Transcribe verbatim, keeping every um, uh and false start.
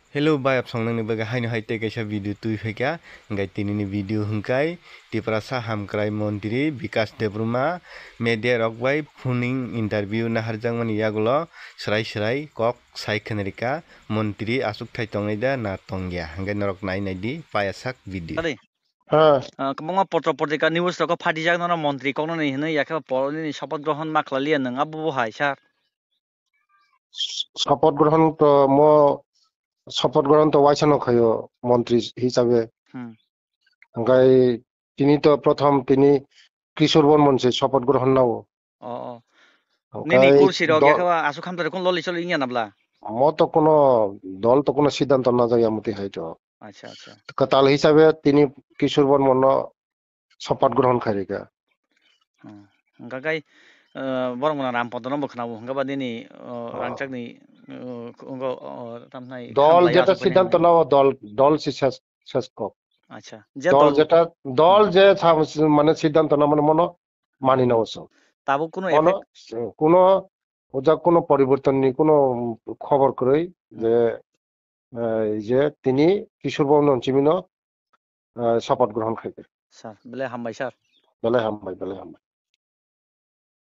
Hello bai, apsong nangni bagwi haino hai tei kaisa video twi phaikha. Hwnkhe tinini video hwnkhe Tiprasa Hamkrai Montri Bikas Debbarma media rok bai phuning interview naharjakmani yagulo swrai swrai kok sai khwnarikha, montri achukthai tongnai da na tongya, hwnkhe norok nai naidi payasak video. Tadi? Ha. Ah, kwbangma potro potrika news rok phatijak nono montri koknani hinwi, yakhe bo nini sopoth grohon ma khlaliya nwng, abo bo hai sir? Sopoth grohon to mo sopoth grohon to waisa no khayo montri hisabe. Hmm. Hwnkhe tini to prothom tini Kishore Bormon se sopoth grohon nao. Oh, oh. Hwnkhe nini kursi rok dol yakhe ba aswk hamtari kun loli choli wngya nabla? Mo to kuno dol to kuno siddhanto najak ya muti hai to. Acha, acha. Kwtal hisabe tini Kishore Bormon no sopoth grohon khairika. Hmm. Hwnkhe kai, eh, borok mwnang Ram Podono bo khwnao, hwnkhe ba nini, oh, rangchakni, eh, wngkha, oh, tamhnai dol hambai jeta achuk siddhanto phaijaknai. Nao dol, dol si ses, ses kok. Acha. Je dol dol jeta, dol je sa-, mane siddhanto na mane mono mani nao so. Tabuk kuno mono, effect? Eh, kuno, o jak kuno poriborton ni kuno khobor kwrwi Hmm. je, eh, je tini Kishore Bormon chimino, eh, sopoth grohon khaikha. Sir, belai hambai sir. Belai hambai, belai hambai.